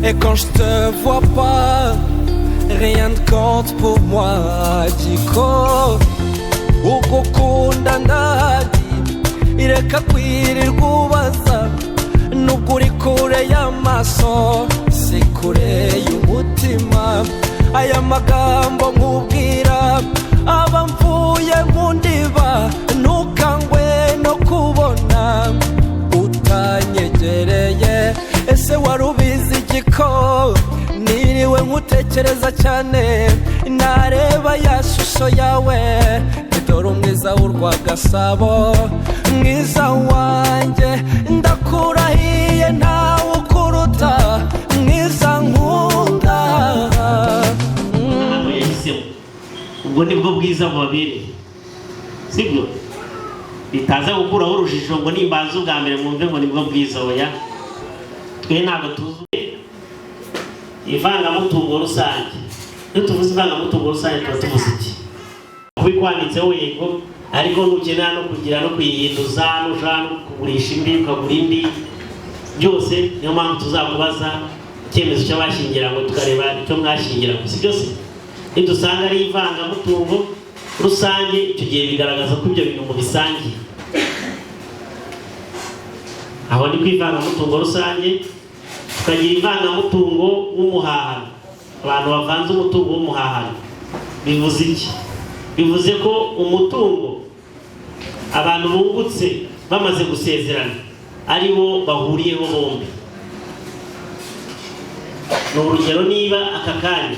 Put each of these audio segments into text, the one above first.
Et quand je te vois pas, rien ne compte pour moi. Giko ugukunda ndahari, ireka kwirirwa ubaza. Nubwo uri kure y'amaso, si kure y'umutima. Aya magambo nkubwira aba mvuye mu ndiba. Ntukangwe no kubona utanyegereye. Ese wari ubizi igiko niriwe nkutekereza cyane, nareba ya shusho yawe, dore umwiza w'urwa Gasabo, mwiza wanjye, ndakurahiye ntawe ukuruta, mwiza nkunda. Ntabwo yahisemo, ubwo nibwo bwiza bubabereye, sibyo? Bitaza gukuraho urujijo ngo nimbanza ubwa mbere mwumve ngo nibwo bwiza. Oya, twe ntabwo tuzi ivangamutungo rusange. Iyo tuvuze ivangamutungo rusange tuba tuvuze iki? Kubikwanditseho yego, ariko nukenera no kugira no kuyihinduza, nushaka no kugurisha indi ukagura indi, byose niyo mpamvu tuzakubaza icyemezo cy'abashyingiranywe, tukareba icyo mwashyingiranywe, si byose? Nidusanga ari ivangamutungo rusange, icyo gihe bigaragaza ko ibyo bintu mubisangiye. Aho ni ku ivangamutungo rusange. Tukagira ivangamutungo w'umuhahano, abantu bavanze umutungo w'umuhahano. Bivuze iki? Bivuze ko umutungo abantu bungutse bamaze gusezerana ari bo bahuriyeho bombi. Ni urugero, niba aka kanya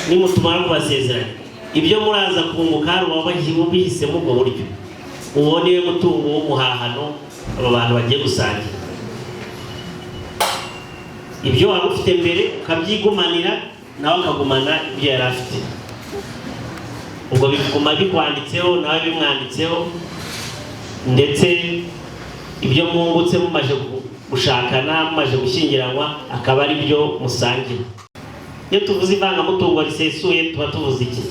nimutumara kubasezeranya, ibyo muraza kunguka, hari uwabihisemo ubwo buryo, uwo niwe mutungo w'umuhahano abo bantu bagiye gusangira. Ibyo wari ufite mbere ukabyigumanira, nawe akagumana ibyo yari afite. Ubwo biguma bikwanditseho, nawe bimwanditseho, ndetse ibyo mwungutse mumaze gushakana, mumaze gushyingiranwa, akaba ari byo musangira. Iyo tuvuze ivangamutungo risesuye tuba tuvuze iki?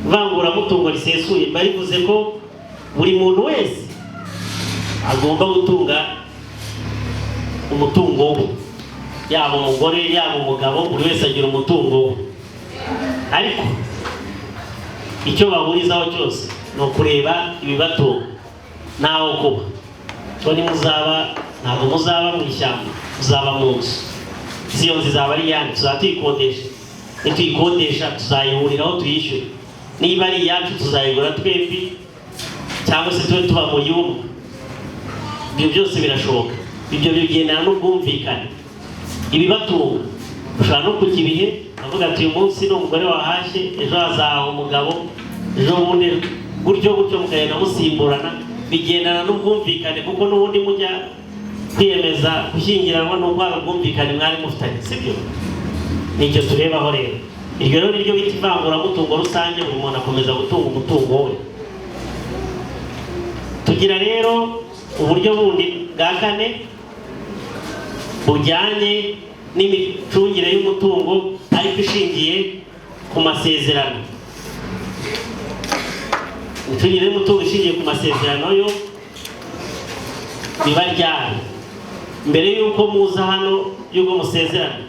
Ivanguramutungo risesuye biba rivuze ko buri muntu wese agomba gutunga umutungo we, yaba umugore, yaba umugabo, buri wese agira umutungo we. Ariko icyo bahurizaho cyose ni ukureba ibibatunga n'aho kuba. So nimuzaba, ntabwo muzaba mu ishyamba, muzaba mu nzu. Si iyo nzu izaba ari iyanyu? Tuzaba tuyikodesha. Nituyikodesha tuzayihuriraho tuyishyure. Niba ari iyacu tuzayigura twembi, cyangwa se tube tuba mu y'umwe. Ibyo byose birashoboka, ibyo bigendana n'ubwumvikane. Ibibatunga ushobora no kujya ibihe avuga ati: "Uyu munsi ni umugore wahashye, ejo hazaha umugabo, ejo bundi gutyo gutyo", mukagenda musimburana. Bigendana n'ubwumvikane, kuko n'ubundi mujya kwiyemeza gushyingiranwa n'ubwo hari ubwumvikane mwari mufitanye, sibyo? Nicyo turebaho rero. Iryo rero niryo bita ivanguramutungo rusange, buri muntu akomeza gutunga umutungo we. Tugira rero uburyo bundi bwa kane bujyanye n'imicungire y'umutungo ariko ishingiye ku masezerano. Imicungire y'umutungo ishingiye ku masezerano yo biba ryari? Mbere y'uko muza hano, y'uko musezerana,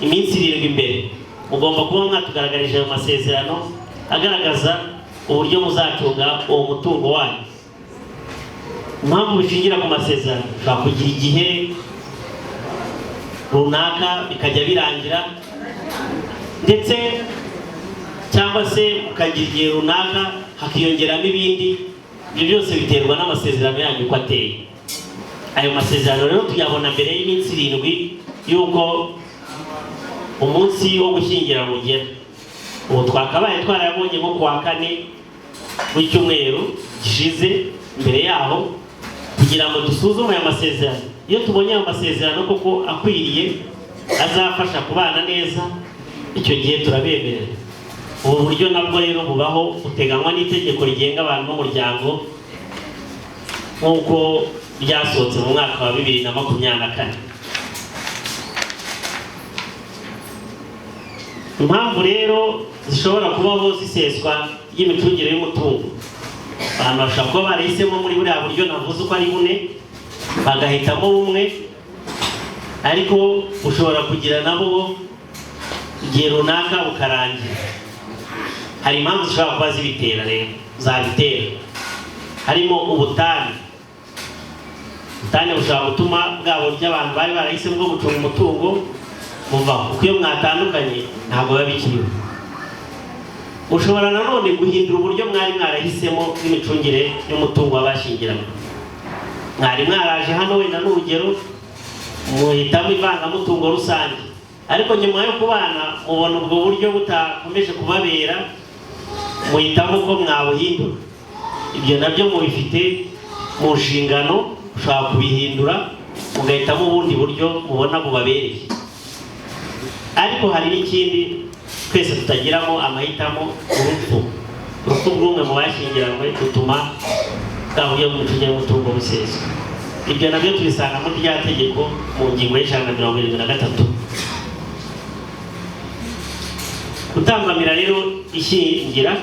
iminsi 7 imbere mugomba kuba mwatugaragarije ayo masezerano agaragaza uburyo muzacunga uwo mutungo wanyu. Impamvu bishingira ku masezerano, ushobora kugira igihe runaka bikajya birangira, ndetse cyangwa se ukagira igihe runaka hakiyongeramo ibindi. Ibyo byose biterwa n'amasezerano yanyu uko ateye. Ayo masezerano rero tuyabona mbere y'iminsi 7 y'uko umunsi wo gushyingira ugera. Ubu twakabaye twarayabonye nko ku wa kane w'icyumweru gishize, mbere yaho, kugira ngo dusuzume aya masezerano. Iyo tubonye ayo masezerano koko akwiriye, azafasha kubana neza, icyo gihe turabemerera. Ubu buryo nabwo rero bubaho, buteganywa n'itegeko rigenga abantu n'umuryango nk'uko ryasohotse mu mwaka wa 2024. Impamvu rero zishobora kubaho ziseswa ry'imicungire y'umutungo: abantu bashobora kuba barahisemo muri buriya buryo navuze uko ari bune, bagahitamo bumwe. Ariko ushobora kugira nabo igihe runaka bukarangira. Hari impamvu zishobora kuba zibitera rero, zabitera, harimo ubutane. Ubutane bushobora gutuma bwa buryo abantu bari barahisemo bwo gucunga umutungo buvaho, kuko iyo mwatandukanye ntabwo biba bikiriho. Ushobora nanone guhindura uburyo mwari mwarahisemo bw'imicungire y'umutungo w'abashyingiranywe. Mwari mwaraje hano, wenda n'urugero, muhitamo ivangamutungo rusange, ariko nyuma yo kubana mubona ubwo buryo butakomeje kubabera, muhitamo ko mwabuhindura. Ibyo nabyo mubifite mu nshingano, ushobora kubihindura mugahitamo ubundi buryo mubona bubabereye. Ariko hari n'ikindi twese tutagiramo amahitamo: urupfu. Urupfu rw'umwe mu bashyingiranywe rutuma bwa buryo bw'imicungire y'umutungo buseswa. Ibyo nabyo tubisanga muri rya tegeko mu ngingo ya 173. Gutambamira rero ishyingira,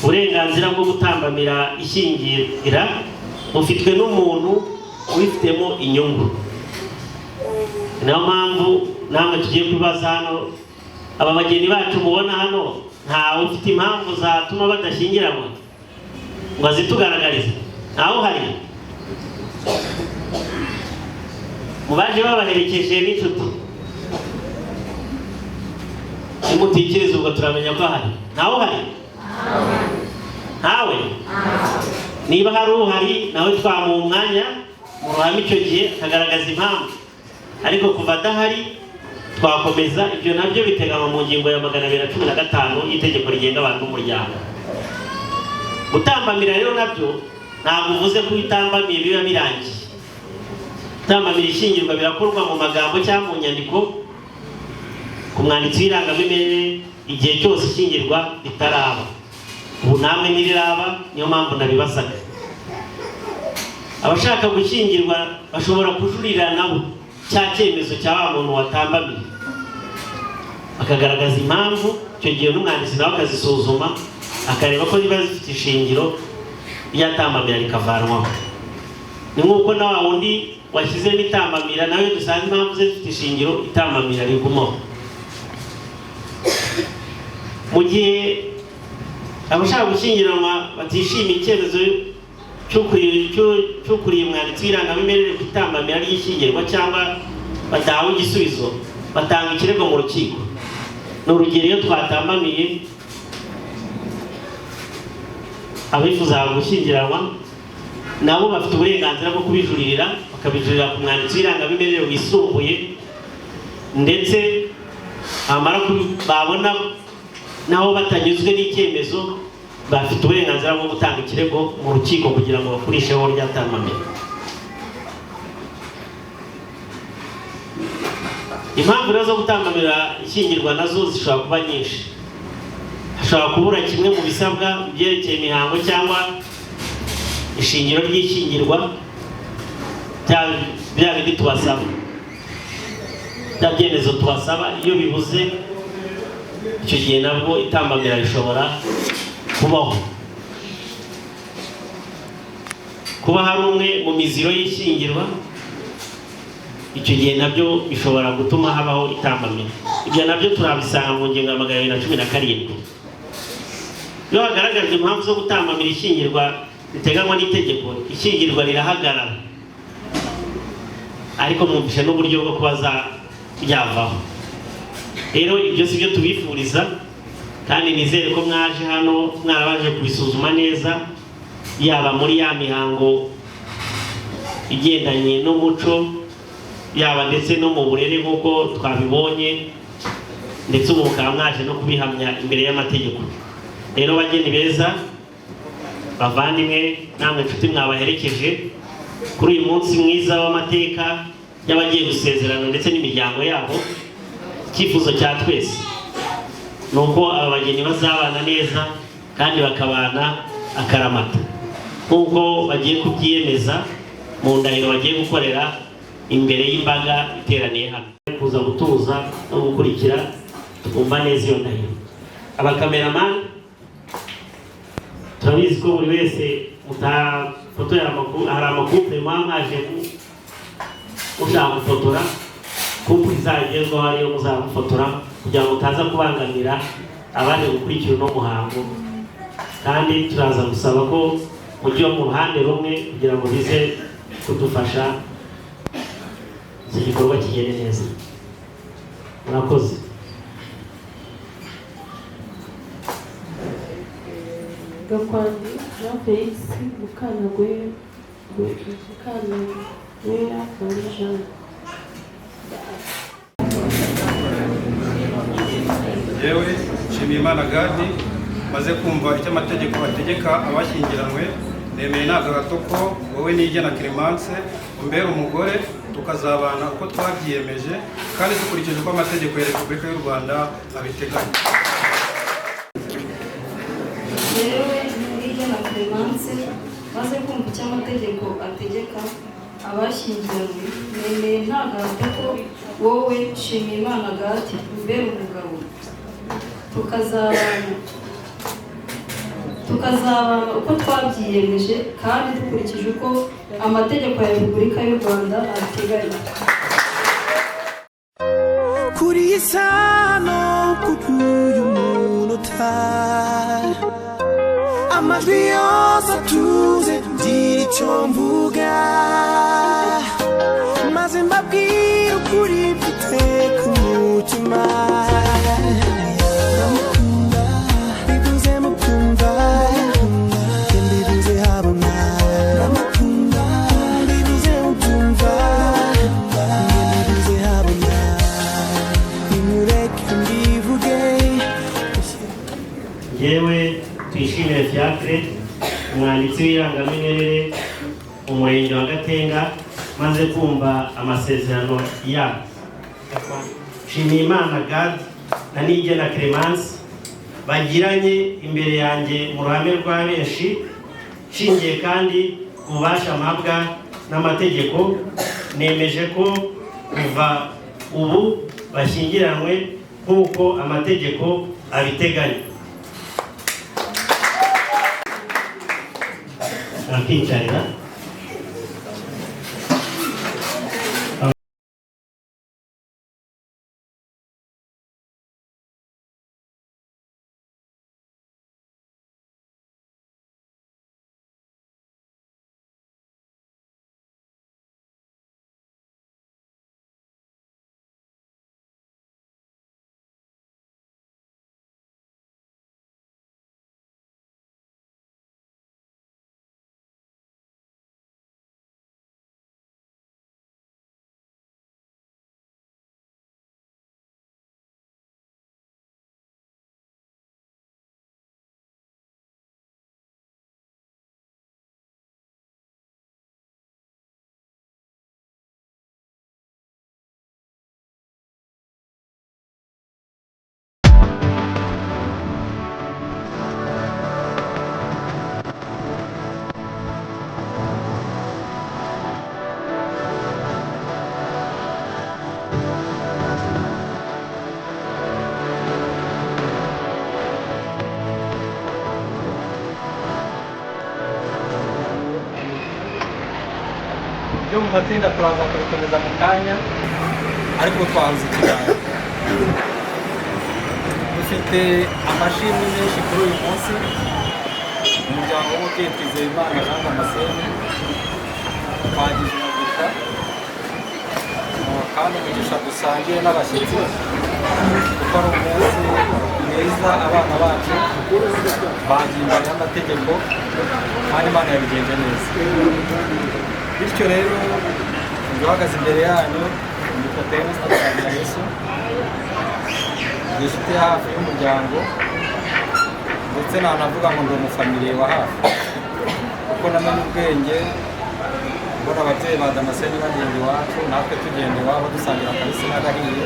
uburenganzira bwo gutambamira ishyingira bufitwe n'umuntu ubifitemo inyungu. Niyo mpamvu namwe tugiye kubaza hano, aba bageni bacu mubona hano, ntawe ufite impamvu zatuma badashyingiranwa ngo azitugaragarize? Ntawe uhari mu baje babaherekeje n'inshuti? Nimutikiriza ubwo turamenya ko ahari. Ntawe uhari? Ntawe? Niba hari uhari nawe twamuha umwanya mu ruhame icyo gihe akagaragaza impamvu, ariko kuva adahari twakomeza. Ibyo nabyo biteganywa mu ngingo ya 215 y'itegeko rigenga abantu n'umuryango. Gutambamira rero nabyo ntabwo uvuze ko iyo utambamiye biba birangiye. Gutambamira ishyingirwa birakorwa mu magambo cyangwa mu nyandiko ku mwanditsi w'irangamimerere igihe cyose ishyingirwa ritaraba. Ubu namwe ntiriraba, niyo mpamvu nabibazaga. Abashaka gushyingirwa bashobora kujurira nabo cya cyemezo cya wa muntu watambamiye, bakagaragaza impamvu. Icyo gihe n'umwanditsi nawe akazisuzuma, akareba ko ziba zifite ishingiro, ryatambamira rikavanwaho. Ni nk'uko na wa wundi washyizemo itambamira nawe dusanga impamvu ze zifite ishingiro, itambamira rigumaho. Mu gihe abashaka gushyingiranwa batishimiye icyemezo cy'ukuriye umwanditsi w'irangamimerere ku itambamira ry'ishyingirwa cyangwa badahawe igisubizo, batanga ikirego mu rukiko. Ni urugero, iyo twatambamiye, abifuza gushyingiranwa nabo bafite uburenganzira bwo kubijuririra, bakabijurira ku mwanditsi w'irangamimerere wisumbuye, ndetse bamara babona nabo batanyuzwe n'icyemezo, bafite uburenganzira bwo gutanga ikirego mu rukiko kugira ngo bakurisheho rya tambamira. Impamvu rero zo gutambamira ishyingirwa nazo zishobora kuba nyinshi. Hashobora kubura kimwe mu bisabwa byerekeye imihango cyangwa ishingiro ry'ishyingirwa, bya bindi tubasaba, bya byemezo tubasaba. Iyo bibuze, icyo gihe nabwo itambamira rishobora kubaho. Kuba hari umwe mu miziro y'ishyingirwa, icyo gihe nabyo bishobora gutuma habaho itambamira. Ibyo nabyo turabisanga mu ngingo ya 217. Iyo hagaragajwe impamvu zo gutambamira ishyingirwa riteganywa n'itegeko, ishyingirwa rirahagarara, ariko mwumvishe n'uburyo bwo kuba ryavaho. Rero ibyo si byo tubifuriza, kandi nizere ko mwaje hano mwarabanje kubisuzuma neza, yaba muri ya mihango igendanye n'umuco, yaba ndetse no mu burere nk'uko twabibonye, ndetse ubu mukaba mwaje no kubihamya imbere y'amategeko. Rero bageni beza, bavandimwe, namwe nshuti mwabaherekeje kuri uyu munsi mwiza w'amateka y'abagiye gusezerana ndetse n'imiryango yabo, icyifuzo cya twese ni uko aba bageni bazabana neza kandi bakabana akaramata nk'uko bagiye kubyiyemeza mu ndahiro bagiye gukorera imbere y'imbaga iteraniye hano. Kuza gutuza no gukurikira, tukumva neza iyo ndahiro. Abakameramani, turabizi ko buri wese mutafotoye, hari amakupure muba mwaje Ushaka gufotora couple izagezwaho ariyo muzamufotora, kugira ngo utaza kubangamira abandi gukurikira uno muhango. Kandi turaza gusaba ko mujya mu ruhande rumwe kugira ngo bize kudufasha iki gikorwa kigende neza. Murakoze. Gakwandi Jean Felix, Mukanagwera Marie Jeanne. Yewe Nshimiyimana Gadi, maze kumva icyo amategeko ategeka abashyingiranywe, nemeye nta gahato ko wowe Niyigena Clemence umbera umugore, tukazabana uko twabyiyemeje kandi dukurikije uko amategeko ya Repubulika y'u Rwanda abiteganya. Yewe Niyigena Clemence, maze kumva icyo amategeko ategeka abashyingiranywe, nemeye nta gahato ko wowe Nshimiyimana Gadi umbera umugabo, tukazabana uko twabyiyemeje kandi dukurikije uko amategeko ya Repubulika y'u Rwanda abiteganya. Kuri iyi sano, kuri uyu munota, amajwi yose atuze, ngira icyo mvuga maze mbabwire ukuri mfite ku mutima. Ndamukunda, bivuze mukumva, mbivuze habona. Ndamukunda, bivuze mubyumva, mbivuze habona. Nimureke mbivuge. Yewe Tuyishimire Fiacre, umwanditsi w'irangamimerere mu murenge wa Gatenga, maze kumva amasezerano ya Nshimiyimana Gad na Niyigena Clemence bagiranye imbere yanjye mu ruhame rwa benshi, nshingiye kandi ku bubasha mpabwa n'amategeko, nemeje ko kuva ubu bashyingiranywe nk'uko amategeko abiteganya. Akicarira. Ibyo mu matsinda turaza kubikomeza mu kanya, ariko twahuze ikiganza. Dufite amashimwe menshi kuri uyu munsi. Umuryango w'umubyeyi Twizeyimana Jean Damascene twagize umugisha, kandi umugisha dusangiye n'abashyitsi, kuko ari umunsi mwiza. Abana bacu bagiye imbere y'amategeko kandi Imana yabigenje neza. Bityo rero, njye uhagaze imbere yanyu nitwa Theoneste Twagirayesu, ndi inshuti ya hafi y'umuryango, ndetse nanavuga ngo ndi umufamiliye wa hafi, kuko namenye ubwenge mbona ababyeyi ba Damascene bagenda iwacu, natwe tugenda iwabo, dusangira akabisi n'agahiye.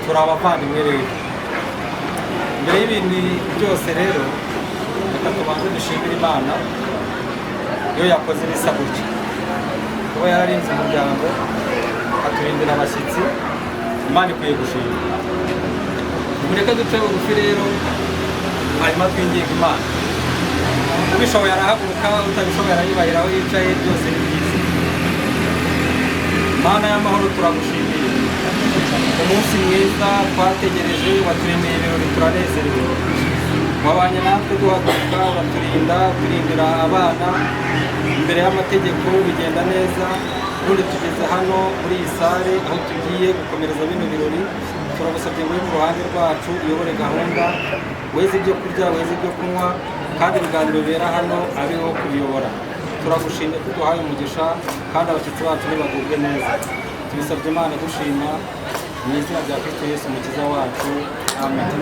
Turi abavandimwe. Rero mbere y'ibindi byose rero, reka tubanze dushimire Imana iyo yakoze ibisa gutya, kuba yararinze umuryango, aturindira abashyitsi. Imana ikwiye gushima. Mureke duce bugufi rero, hanyuma twinginga Imana. Ubishoboye arahaguruka, utabishoboye arayibahira aho yicaye, byose ni byiza. Imana y'amahoro turagushimiye umunsi mwiza twategereje, waturemeye ibirori turanezerewe, wabanye natwe duhaguruka, uraturinda, uturindira abana imbere y'amategeko bigenda neza. None tugeze hano muri iyi sare aho tugiye gukomereza bino birori, turagusabye ngo ube mu ruhande rwacu, uyobore gahunda, weze ibyo kurya, weze ibyo kunywa, kandi ibiganiro bibera hano abeho kubiyobora. Turagushimye ko uduhaye umugisha kandi abashyitsi bacu ntibagubwe neza. Tubisabye Imana dushima mu izina rya Kristo Yesu umukiza wacu, amen.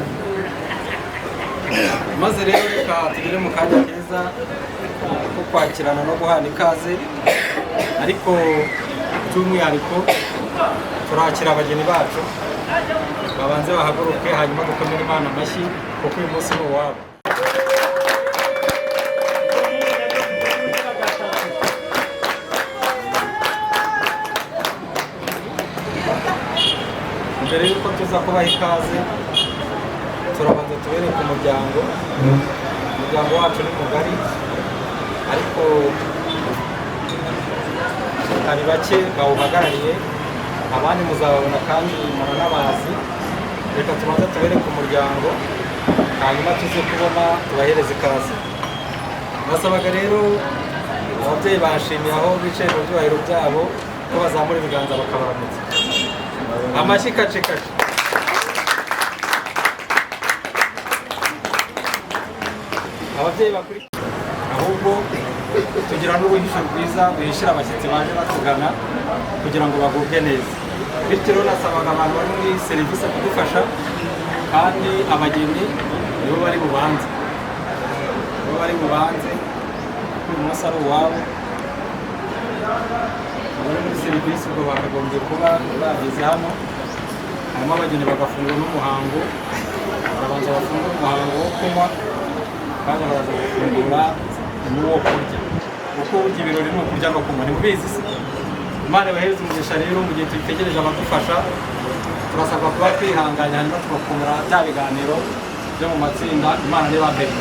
Maze rero reka tugere mu kanya keza ko kwakirana no guhana ikaze, ariko by'umwihariko turakira abageni bacu, babanze bahaguruke hanyuma dukomere Imana amashyi kuko uyu munsi ni uwabo. Mbere y'uko tuza kubaha ikaze turabanza tubereke umuryango. Umuryango wacu ni mugari, ariko hari bake bawuhagarariye, abandi muzababona kandi muranabazi. Reka tubanze tubereke umuryango hanyuma tuze kubona tubahereze ikaze. Nasabaga rero ababyeyi bashimiye aho bicaye mu byubahiro byabo ko bazamura ibiganza bakabaramutsa. Amashyi kace kace. Ababyeyi bakuri ahubwo tugira n'ubuhisho bwiza duhishira abashyitsi baje batugana kugira ngo bagubwe neza. Bityo rero nasabaga abantu bari muri serivisi kudufasha, kandi abageni nibo bari bubanze, nibo bari bubanze kuko uyu munsi ari uwabo. Abari muri serivisi ubwo bakagombye kuba bageze hano, hanyuma abageni bagafungura n'umuhango, barabanza bafungura umuhango wo kunywa kandi baraza gufungura n'uwo kurya, kuko burya ibirori ni ukurya no kunywa, ntimubizi se? Imana ibahereze umugisha. Rero mu gihe tubitegereje abadufasha, turasabwa kuba twihanganye hanyuma tugakomera bya biganiro byo mu matsinda. Imana niba mbere.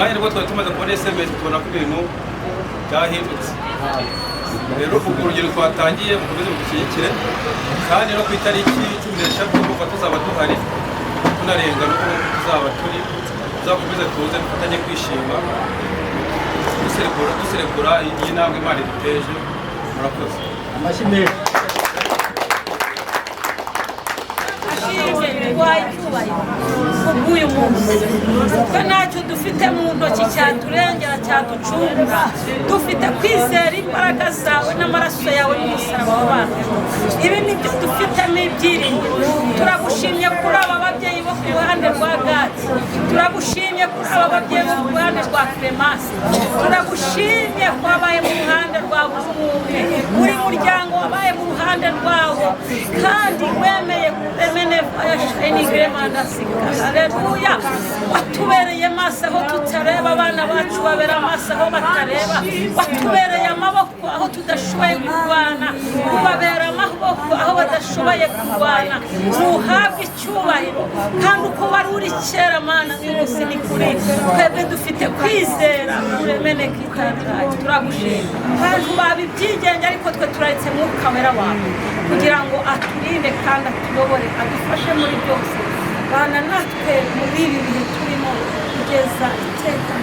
Mwanya nibwo twari tumaze kubona SMS, tubona ko ibintu byahindutse. Rero ubwo urugero twatangiye, mukomeze mudushyigikire, kandi no ku itariki 13 kuva tuzaba duhari, tunarenga nuko tuzaba turi, tuzakomeze tuze dufatanye kwishima, duserebura iyi ntambwe Imana iduteje. Murakoze. Amashyi menshi. Ashimwe, guhaye icyubahiro kubw'uyu munsi. Twe ntacyo dufite mu ntoki cyaturengera, cyaducungura. Dufite kwizera imbaraga zawe n'amaraso yawe n'umusaraba w'abantu. Ibi ni byo dufitemo ibyiringiro. Turagushimye kuri aba babyeyi bo ku ruhande rwa Gadi, turagushimye kuri aba babyeyi bo ku ruhande rwa Clemence, turagushimye ko wabaye mu ruhande rwa buri umwe, buri muryango wabaye mu ruhande rwawo, kandi wemeye kuremene fayashiningremandasika. Haleluya! Watubereye maso aho tutareba, abana bacu babera amaso aho batareba. Watubereye amaboko aho tudashoboye kurwana, ubabera amaboko aho badashoboye kurwana. Ntuhabwe icyubahiro, kandi uko wari uri kera, Mana, n'uyu munsi ni kuri twebwe. Dufite kwizera uremene kitandukanye. Turagushima. Abantu baba ibyigenge, ariko twe turaretse Mwuka Wera wawe kugira ngo aturinde kandi atuyobore, adufashe muri byose. Bana natwe muri ibi bihe turimo kugeza iteka.